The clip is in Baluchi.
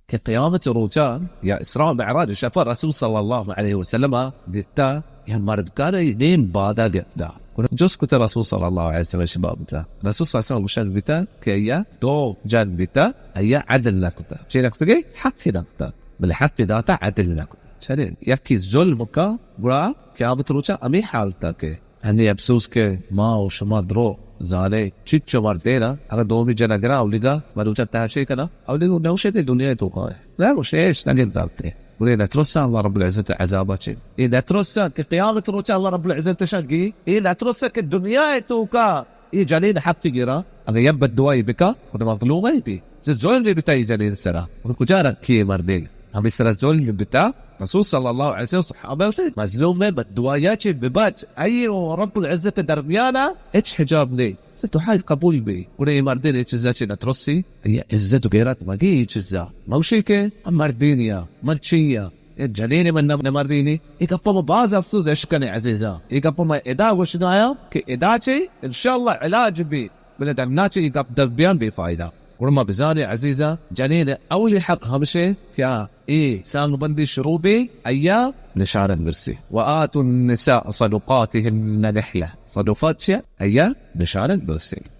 کہ قیامت روچا یا اسراء معراج شفا رسول صلی اللہ علیہ وسلم دیتا، یا مردکار نیم بادا گپتا۔ گڑا جست کتا رسول صلی اللہ علیہ وسلم شباب تا۔ رسول صلی اللہ علیہ وسلم گوشگ بیتا کہ ایا دو جن بیتا، ایا عدل نکتا۔ چی نکتگی؟ حق نکتا۔ بلے حق داتا، عدل نکتا۔ چرے یکی ظلم کا، گڑا قیامت روچا ہمیں حالتا کہ ہنی افسوس کہ ما و شما درو زانے چچو مردینا، اگر دومی جنا گرا اولیگا مروچا تحشے کنا، اولیگو نوشے تے دنیا توکا ہے۔ نہ گوشے ایش نگن دارتے۔ گڑے نترسا اللہ رب العزت عذابا چے۔ اے نترسا کہ قیامت روچا اللہ رب العزت شگی۔ اے نترسا کہ دنیا توکا اے جنین حق گرا، اگر یک بددعائی بکا، گڑے مظلوم ہے بھی۔ چہ ظلم بتا اے جنین سرا۔ گڑے کجا رکھی اے مردین؟ ہمیں سرا ظلم بتا۔ رسول صلی اللہ علیہ وسلم صحابہ گوشت، مظلوم میں بددعایا چے ببچ، اے و رب العزت درمیانا ہچ حجاب نہیں۔ چہ دعائی قبول بی۔ گڑے اے مردین اے چیزا چے نترسی؟ اے عزت و غیرت مگی اے چیزا۔ موشی کہ من مردینیا، من چیا، اے جنین من نہ، نہ مردینی۔ اے گپا ما باز افسوس اشکنے عزیزا۔ اے گپا ما ادا گوشگایا کہ ادا چے انشاءاللہ علاج بی۔ بلے ڈنا چہ اے گپ در بیان بے فائدہ۔ گڑا ما بزانیں عزیزاں، جنین اولی حق ہمشے کہ آ اے سانگ بندی شروع بی، ایا نشانگ برسی۔ وآتوا النساء صدقاتهن نحلة۔ صدقات چیا؟ ایا نشانگ برسی۔